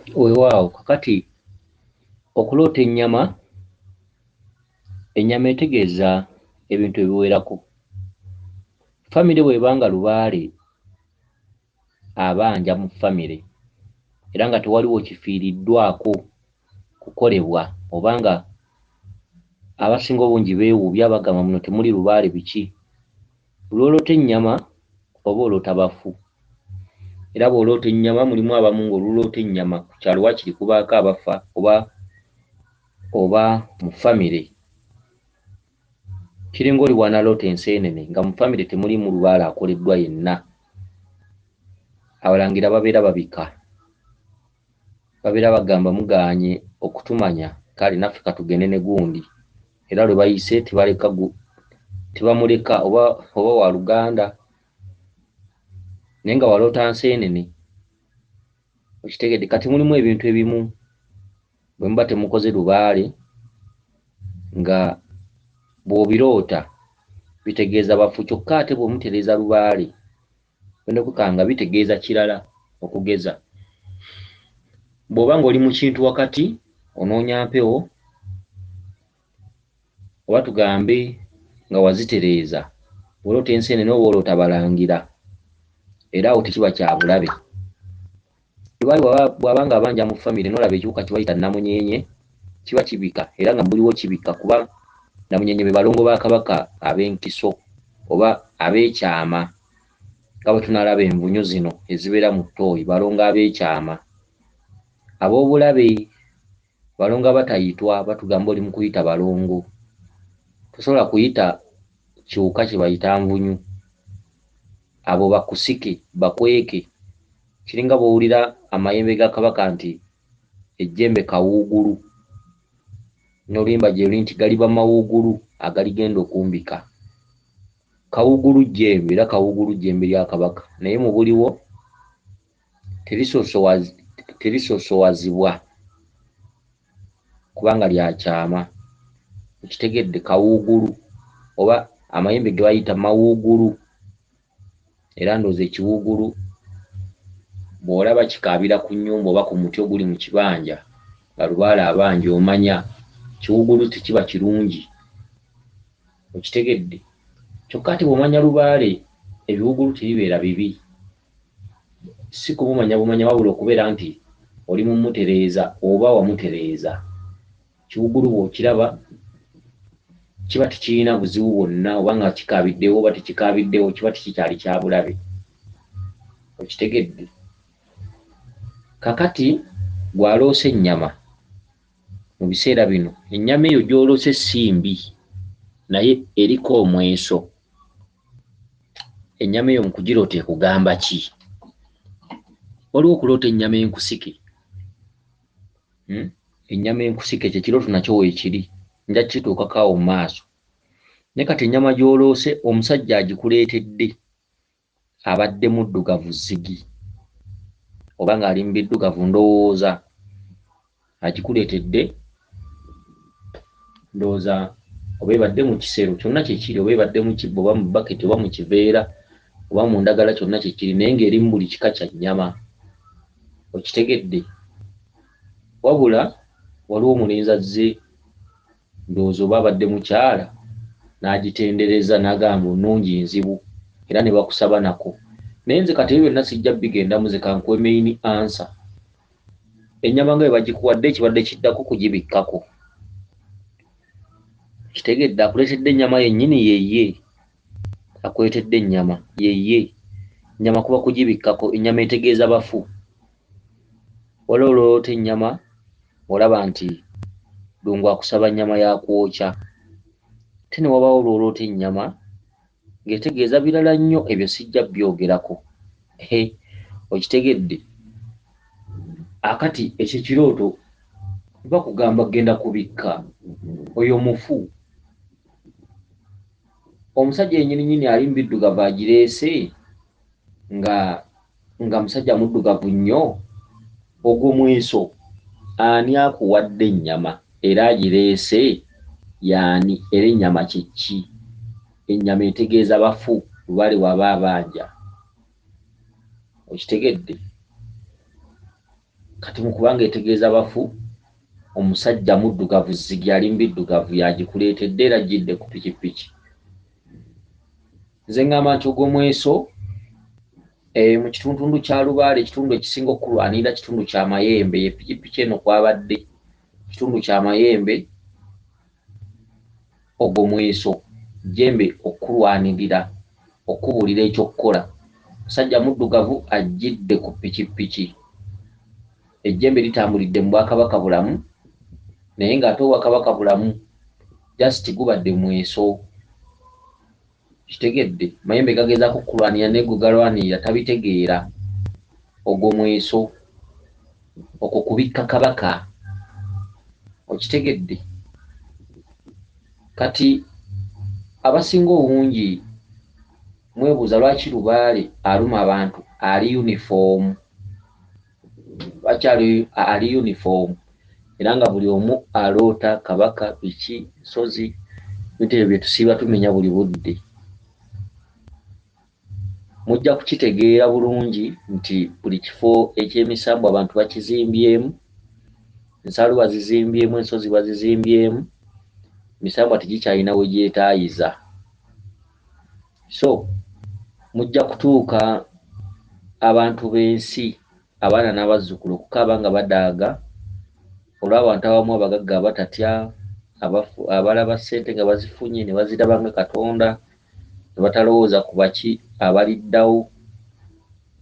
Weewaawo, kakati okuloota ennyama, ennyama etegeeza ebintu ebiwerako. Famire bw'eba nga lubaale abanja mu famire era nga tewaliwo kifiiriddwako kukolebwa, oba nga abasinga obungi beewuubya bagamba muno temuli lubaale biki, lw'oloota ennyama oba oloota bafu. Era bw'oloota ennyama mulimu abamu ng'oluloota ennyama ku kyalo waakiri kubaako abafa oba mu famire. Kiringa oli bw'anaaloota enseenene nga mu famire temuliimu lubaale akoleddwa yenna. Abalangira babeera babika, babeera bagamba mugaanye okutumanya, kale naffe katugende ne gundi. Era lwe bayise tebaleka tebamuleka oba wa luganda, naye nga waloota nseenene. Okitegedde? Kati mulimu ebintu ebimu bwe muba temukoze lubaale nga bw'obiroota bitegeeza bafu, kyokka ate bwe mutereeza lubaale ogenda okwekanga bitegeeza kirala. Okugeza bw'oba ng'oli mu kintu wakati onoonya mpewo, oba tugambe nga wazitereeza, bw'oloota enseenene oba oloota balangira, era awo tekiba kya bulabe. Lubaale bw'aba nga abanja mu famire n'olaba ekiwuka kye bayita nnamunyenye, kiba kibika era nga buliwo kibika, kuba nnamunyenye be balongo ba Kabaka ab'enkiso oba ab'ekyama, nga bwe tunaalaba envunyu zino ezibeera mu ttooyi, balongo ab'ekyama ab'obulabe, balongo abatayitwa. Batugamba oli mu kuyita balongo, tosobola kuyita kiwuka kye bayita nvunyu, abo bakusike bakweke. Kiringa bw'owulira amayembe ga Kabaka nti ejjembe kawuugulu, n'oluyimba gye luli nti galiba mawuugulu agaligenda okumbika. Kawuugulu jjembe, era kawuugulu jjembe lya Kabaka, naye mu buliwo terisosowazibwa kubanga lya kyama. Okitegedde? Kawuugulu oba amayembe ge bayita mawuugulu, era ndowooza ekiwuugulu bw'olaba kikaabira ku nnyumba oba ku muti oguli mu kibanja nga lubaale abanja, omanya kiwuugulu tekiba kirungi. Okitegedde? Kyokka ate bw'omanya lubaale ebiwuugulu tebibeera bibi, si kumumanya bumanya, wabula okubeera nti oli mumutereeza oba wamutereeza. Kiwuugulu bw'okiraba kiba tekirina buzibu bwonna, oba nga kikaabiddewo oba tekikaabiddewo, kiba tekikyali kya bulabe. Okitegedde? Kakati gw'aloose ennyama mu biseera bino, ennyama eyo gy'oloose si mbi, naye eriko omweso. Ennyama eyo mu kugiroota ekugamba ki? Waliwo okuloota ennyama enkusike. Ennyama enkusike kye kirooto nakyo weekiri, nja kukituukako awo mu maaso. Naye kati ennyama gy'oloose omusajja agikuleetedde abadde muddugavu zzigi, oba ng'ali mu biddugavu, ndowooza agikuleetedde, ndowooza oba ebadde mu kisero kyonna kye kiri, oba ebadde mu kibbo oba mu baketi oba mu kiveera oba mu ndagala, kyonna kye kiri, naye ng'erimu buli kika kya nnyama. Okitegedde? Wabula waliwo omulenzi azze, ndowooza oba abadde mukyala, n'agitendereza n'agamba nnungi nzibu, era ne bakusaba nako. Naye nze kati ebyo byonna sijja bigendamu, nze kankuwe main answer. Ennyama nga bwe bagikuwadde, ekibadde kiddako kugibikkako. Kitegedde? Akuleetedde ennyama yennyini yeye, akuleetedde ennyama yeye, ennyama kuba kugibikkako. Ennyama etegeeza bafu. Waliwo olwoloota ennyama olaba nti Ddungu akusaba nnyama ya kwokya, ate ne wabaawo lw'oloota ennyama ng'etegeeza birala nnyo, ebyo sijja byogerako. Okitegedde? Akati ekyo ekirooto bakugamba genda kubikka oyo mufu. Omusajja yennyini nnyini ali mu biddugavu agireese nga musajja muddugavu nnyo, ogwo mweso. Ani akuwadde ennyama era agireese y'ani, era ennyama kye ki? Ennyama etegeeza bafu, lubaale bw'aba abanja. Okitegedde? Kati mu kubanga etegeeza bafu, omusajja muddugavu zigi ali mu biddugavu y'agikuleetedde era ajjidde ku pikipiki. Nze ŋŋamba nti ogwo mweso mu kitundutundu kya Lubaale, ekitundu ekisinga okukulwanirira kitundu kya Mayembe, ye pikipiki eno kwabadde kitundu kya Mayembe, ogwo mweso jjembe okukulwanirira, okukubuulira ekyokukola. Musajja muddugavu ajjidde ku pikipiki. Ejjembe litambulidde mu Bwakabaka Bulamu, naye ng'ate Obwakabaka Bulamu just gubadde mweso. Kitegedde Mayembe gagezaako okukulwanirira naye gwe galwanirira tabitegeera. Ogwo mweso, okwo kubikka Kabaka. Okitegedde? Kati abasinga obungi mwebuuza lwaki Lubaale aluma abantu ali uniform. Lwaki ali uniform? Era nga buli omu aloota Kabaka, biki, nsozi, ebintu ebyo bye tusiiba tumenya buli budde. Mujja kukitegeera bulungi nti buli kifo eky'emisambu abantu bakizimbyemu, ensaalu bazizimbyemu, ensozi bazizimbyemu, emisambwa tegikyalina we gyetaayiza. So mujja kutuuka abantu b'ensi, abaana n'abazzukulu okukaaba nga badaaga olw'abantu abamu abagagga abatatya, abalaba ssente nga bazifunye ne baziraba nga Katonda, ne batalowooza ku baki abaliddawo,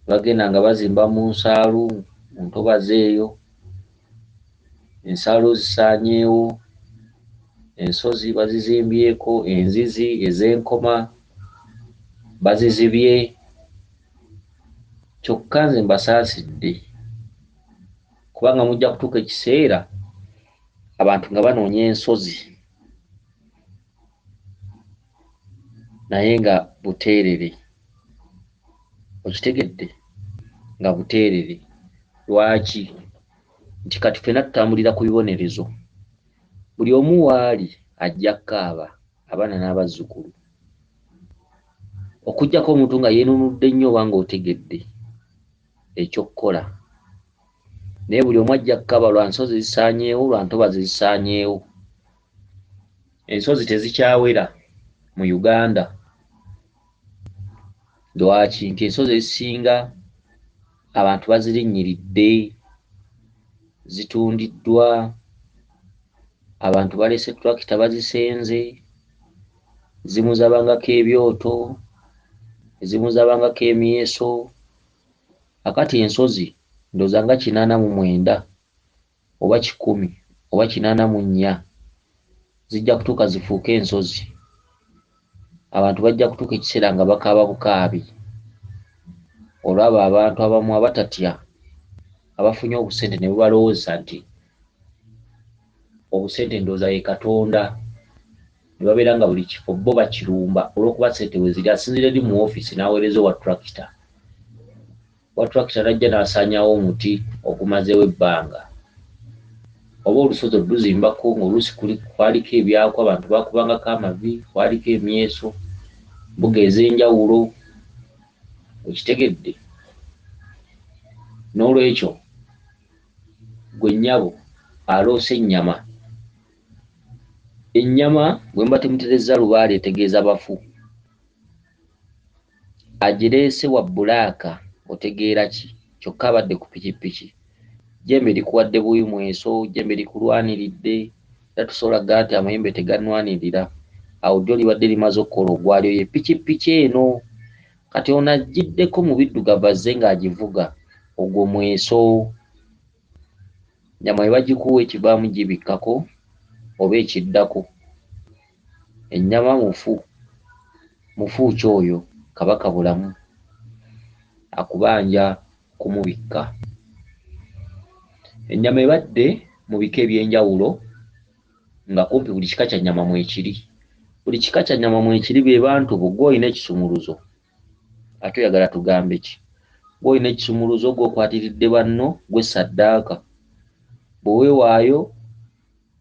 bagenda nga bazimba mu nsaalu, mu ntobazi eyo, ensaalu zisaanyeewo, ensozi bazizimbyeko, enzizi ez'enkoma bazizibye. Kyokka nze mbasaasidde kubanga mujja kutuuka ekiseera abantu nga banoonya ensozi naye nga buteerere. Okitegedde? Nga buteerere. Lwaki? Nti kati ffenna tutambulira ku bibonerezo. Buli omu waali ajja kukaaba, abaana n'abazzukulu. Okuggyako omuntu nga yeenunudde nnyo oba ng'otegedde ekyokukola. Naye buli omu ajja kukaaba lwa nsozi zisaanyeewo, lwa ntobazi zisaanyeewo. Ensozi tezikyawera mu Uganda. Lwaki? Nti ensozi ezisinga abantu bazirinnyiridde, zitundiddwa, abantu baleese tulakita bazisenze, ezimu zabangako ebyoto, ezimu zabangako emyeso. Akati ensozi ndowooza nga 89 oba 100 oba 84 zijja kutuuka zifuuke ensozi. Abantu bajja kutuuka ekiseera nga bakaaba bukaabi olw'abo abantu abamu abatatya abafunye obusente ne bubalowooza nti obusente ndowooza ye Katonda, ne babeera nga buli kifo bo bakirumba olw'okuba ssente we ziri. Asinziira eri mu ofiisi n'aweereza owa tulakita, owa tulakita n'ajja n'asaanyaawo omuti ogumazeewo ebbanga, oba olusozi oluzimbako ng'oluusi kwaliko ebyakwa, abantu baakubangako amavi, kwaliko emyeso, mbuga ez'enjawulo. Okitegedde? N'olwekyo ggwe nnyabo aloose ennyama. Ennyama bwe muba temuterezza Lubaale etegeeza bafu. Agireese wa bbulaaka otegeera ki? Kyokka abadde ku pikipiki. Jjembe likuwadde buwi mweso, jjembe likulwaniridde, era tosobola kugamba nti amayembe tegannwanirira. Awo ddyo libadde limaze okukola ogwalyo ye pikipiki eno. Kati ono ajjiddeko mu biddugavu azze ng'agivuga, ogwo mweso. Ennyama bwe bagikuwa ekivaamu gibikkako oba ekiddako. Ennyama mufu, mufu ki oyo? Kabaka Bulamu akubanja kumubikka. Ennyama ebadde mu bika eby'enjawulo nga kumpi buli kika kya nnyama mwekiri. Buli kika kya nnyama mwekiri be bantu bo ggwe olina ekisumuluzo. Ate oyagala tugambe ki? Ggwe olina ekisumuluzo, ggwe okwatiridde banno, ggwe ssaddaaka. Bwe weewaayo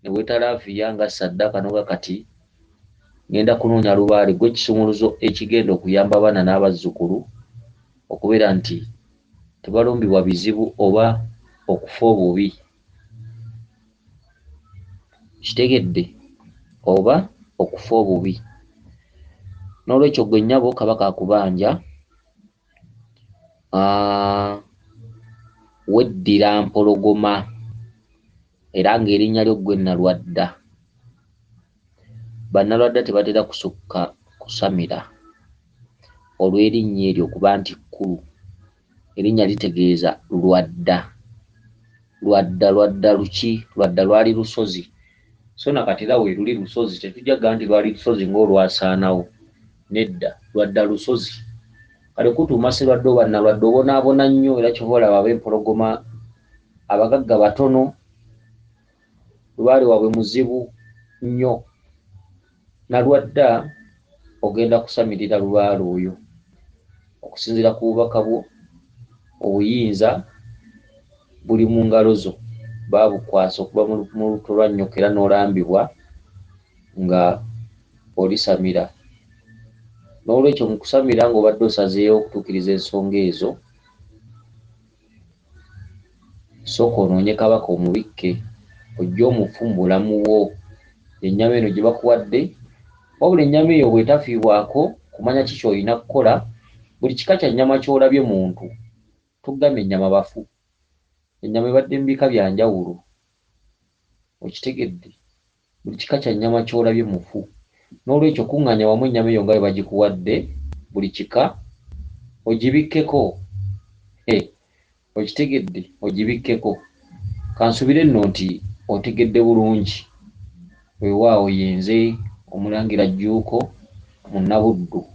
ne weetalaafiya nga ssaddaaka n'oga kati ngenda kunoonya Lubaale, ggwe ekisumuluzo ekigenda okuyamba abaana n'abazzukulu okubeera nti tebalumbibwa bizibu oba okufa obubi. Okitegedde? Oba okufa obubi. N'olwekyo ggwe nnyabo Kabaka akubanja, weddira mpologoma era ng'erinnya lyo ggwe Nalwadda. Bannalwadda tebatera kusukka kusamira olw'erinnya eryo okuba nti kkulu. Erinnya litegeeza lwadda. Lwadda, lwadda luki? Lwadda lwali lusozi. So na kati era weeruli lusozi, tetujja kugamba nti lwali lusozi ng'olwasaanawo. Nedda, lwadda lusozi. Kale kutuuma Sserwadda oba Nalwadda obonaabona nnyo era ky'ova olaba ab'empologoma abagagga batono, lubaale waabwe muzibu nnyo. Nalwadda ogenda kusamirira lubaale oyo okusinziira ku bubaka bwo, obuyinza buli mu ngalo zo, baabukwasa okuva mu lubuto lwa nnyoko era n'olambibwa nga olisamira. N'olwekyo mu kusamira ng'obadde osazeewo okutuukiriza ensonga ezo, sooka onoonye Kabaka omubikke ojje omufu mu bulamu bwo. Ennyama eno gye bakuwadde, wabula ennyama eyo bw'etafiibwako kumanya ki ky'olina kukola, buli kika kya nnyama ky'olabye muntu, tugambye ennyama bafu. Ennyama ebadde mu bika bya njawulo. Okitegedde? Buli kika kya nnyama ky'olabye mufu. N'olwekyo kuŋŋaanya wamu ennyama eyo nga bwe bagikuwadde, buli kika, ogibikkeko. He, okitegedde? Ogibikkeko. Kansuubire nno nti otegedde bulungi. Weewaawo yenze Omulangira Jjuuko Munnabuddu.